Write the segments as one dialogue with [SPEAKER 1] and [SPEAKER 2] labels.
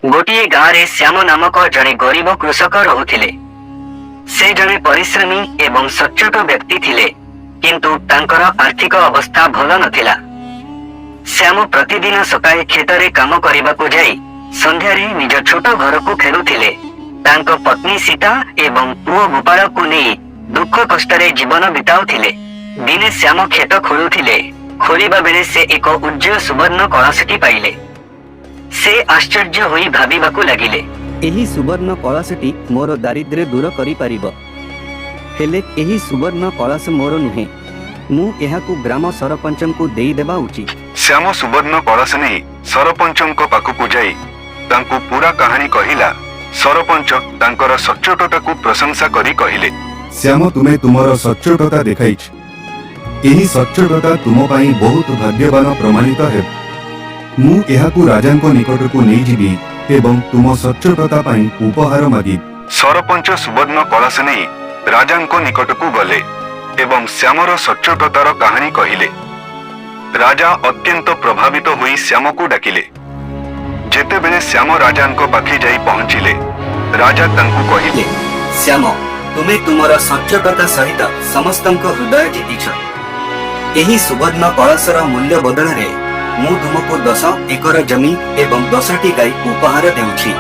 [SPEAKER 1] ଗୋଟିଏ ଗାଁରେ ଶ୍ୟାମ ନାମକ ଜଣେ ଗରିବ କୃଷକ ରହୁଥିଲେ। ସେ ଜଣେ ପରିଶ୍ରମୀ ଏବଂ ସଚ୍ଚୋଟ ବ୍ୟକ୍ତି ଥିଲେ, କିନ୍ତୁ ତାଙ୍କର ଆର୍ଥିକ ଅବସ୍ଥା ଭଲ ନଥିଲା। ଶ୍ୟାମ ପ୍ରତିଦିନ ସକାଳେ କ୍ଷେତରେ କାମ କରିବାକୁ ଯାଇ ସନ୍ଧ୍ୟାରେ ନିଜ ଛୋଟ ଘରକୁ ଫେରୁଥିଲେ। ତାଙ୍କ ପତ୍ନୀ ସୀତା ଏବଂ ପୁଅ ଗୋପାଳକୁ ନେଇ ଦୁଃଖ କଷ୍ଟରେ ଜୀବନ ବିତାଉଥିଲେ। ଦିନେ ଶ୍ୟାମ କ୍ଷେତ ଖୋଳୁଥିଲେ। ଖୋଳିବା ବେଳେ ସେ ଏକ ଉଜ୍ଜ୍ୱଳ ସୁବର୍ଣ୍ଣ କଳସଟି ପାଇଲେ। ସେ ଆଶ୍ଚର୍ଯ୍ୟ ହୋଇ ଭାବିବାକୁ ଲାଗିଲେ, ଏହି ସୁବର୍ଣ୍ଣ କଳସଟି ମୋର ଦାରିଦ୍ର୍ୟ ଦୂର କରିପାରିବ। ହେଲେ ଏହି ସୁବର୍ଣ୍ଣ କଳସ ମୋର ନୁହେଁ। ମୁଁ ଏହାକୁ ଗ୍ରାମ ସରପଞ୍ଚଙ୍କୁ ଦେଇଦେବା ଉଚିତ।
[SPEAKER 2] ଶ୍ୟାମ ସୁବର୍ଣ୍ଣ କଳସ ନେଇ ସରପଞ୍ଚଙ୍କ ପାଖକୁ ଯାଇ ତାଙ୍କୁ ପୁରା କାହାଣୀ କହିଲା। ସରପଞ୍ଚ ତାଙ୍କର ସଚ୍ଚୋଟତାକୁ ପ୍ରଶଂସା କରି କହିଲେ,
[SPEAKER 3] ଶ୍ୟାମ, ତୁମେ ତୁମର ସଚ୍ଚୋଟତା ଦେଖାଇଛ। ଏହି ସଚ୍ଚୋଟତା ତୁମ ପାଇଁ ବହୁତ ଭାଗ୍ୟବାନ ପ୍ରମାଣିତ ହେବ। ମୁଁ ଏହାକୁ ରାଜାଙ୍କ ନିକଟକୁ ନେଇଯିବି ଏବଂ ତୁମ ସଚ୍ଚୋଟତା ପାଇଁ ଉପହାର ମାଗିବି।
[SPEAKER 2] ସରପଞ୍ଚ ସୁବର୍ଣ୍ଣ କଳସ ନେଇ ରାଜାଙ୍କ ନିକଟକୁ ଗଲେ ଏବଂ ଶ୍ୟାମର ସଚ୍ଚୋଟତାର କାହାଣୀ କହିଲେ। ରାଜା ଅତ୍ୟନ୍ତ ପ୍ରଭାବିତ ହୋଇ ଶ୍ୟାମକୁ ଡାକିଲେ। ଯେତେବେଳେ ଶ୍ୟାମ ରାଜାଙ୍କ ପାଖେ ଯାଇ ପହଞ୍ଚିଲେ, ରାଜା ତାଙ୍କୁ କହିଲେ,
[SPEAKER 1] ଶ୍ୟାମ, ତୁମେ ତୁମର ସଚ୍ଚୋଟତା ସହିତ ସମସ୍ତଙ୍କ ହୃଦୟ ଜିତିଛ। ଏହି ସୁବର୍ଣ୍ଣ କଳସର ମୂଲ୍ୟ ବଦଳରେ ମୁଁ ତୁମକୁ 10 ଏକର ଜମି ଏବଂ 10ଟି ଗାଈ ଉପହାର ଦେଉଛି।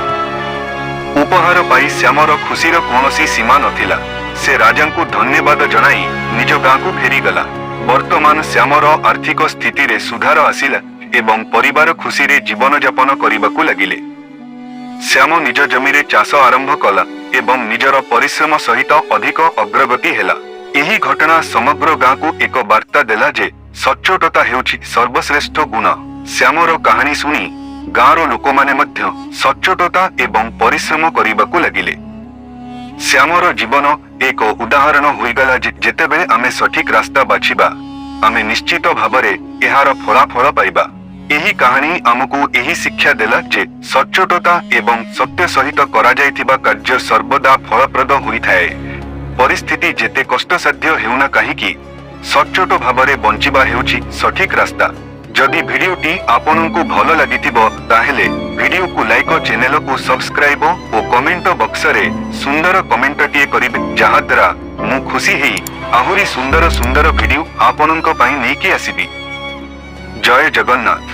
[SPEAKER 2] ଉପହାର ପାଇ ଶ୍ୟାମର ଖୁସିର କୌଣସି ସୀମା ନଥିଲା। ସେ ରାଜାଙ୍କୁ ଧନ୍ୟବାଦ ଜଣାଇ ନିଜ ଗାଁକୁ ଫେରିଗଲା। ବର୍ତ୍ତମାନ ଶ୍ୟାମର ଆର୍ଥିକ ସ୍ଥିତିରେ ସୁଧାର ଆସିଲା ଏବଂ ପରିବାର ଖୁସିରେ ଜୀବନଯାପନ କରିବାକୁ ଲାଗିଲେ। ଶ୍ୟାମ ନିଜ ଜମିରେ ଚାଷ ଆରମ୍ଭ କଲା ଏବଂ ନିଜର ପରିଶ୍ରମ ସହିତ ଅଧିକ ଅଗ୍ରଗତି ହେଲା। ଏହି ଘଟଣା ସମଗ୍ର ଗାଁକୁ ଏକ ବାର୍ତ୍ତା ଦେଲା ଯେ ସଚ୍ଚୋଟତା ହେଉଛି ସର୍ବଶ୍ରେଷ୍ଠ ଗୁଣ। ଶ୍ୟାମର କାହାଣୀ ଶୁଣି ଗାଁର ଲୋକମାନେ ମଧ୍ୟ ସଚ୍ଚୋଟତା ଏବଂ ପରିଶ୍ରମ କରିବାକୁ ଲାଗିଲେ। ଶ୍ୟାମର ଜୀବନ ଏକ ଉଦାହରଣ ହୋଇଗଲା ଯେ ଯେତେବେଳେ ଆମେ ସଠିକ ରାସ୍ତା ବାଛିବା, ଆମେ ନିଶ୍ଚିତ ଭାବରେ ଏହାର ଫଳାଫଳ ପାଇବା। ଏହି କାହାଣୀ ଆମକୁ ଏହି ଶିକ୍ଷା ଦେଲା ଯେ ସଚ୍ଚୋଟତା ଏବଂ ସତ୍ୟ ସହିତ କରାଯାଇଥିବା କାର୍ଯ୍ୟ ସର୍ବଦା ଫଳପ୍ରଦ ହୋଇଥାଏ। ପରିସ୍ଥିତି ଯେତେ କଷ୍ଟସାଧ୍ୟ ହେଉନା କାହିଁକି, ସଚ୍ଚୋଟ ଭାବରେ ବଞ୍ଚିବା ହେଉଛି ସଠିକ ରାସ୍ତା। ଯଦି ଭିଡିଓଟି ଆପଣଙ୍କୁ ଭଲ ଲାଗିଥିବ, ତାହେଲେ ଭିଡିଓକୁ ଲାଇକ୍, ଚ୍ୟାନେଲକୁ ସବସ୍କ୍ରାଇବ ଓ କମେଣ୍ଟ ବକ୍ସରେ ସୁନ୍ଦର କମେଣ୍ଟଟିଏ କରିବେ, ଯାହାଦ୍ୱାରା ମୁଁ ଖୁସି ହେଇ ଆହୁରି ସୁନ୍ଦର ସୁନ୍ଦର ଭିଡିଓ ଆପଣଙ୍କ ପାଇଁ ନେଇକି ଆସିବି। ଜୟ ଜଗନ୍ନାଥ।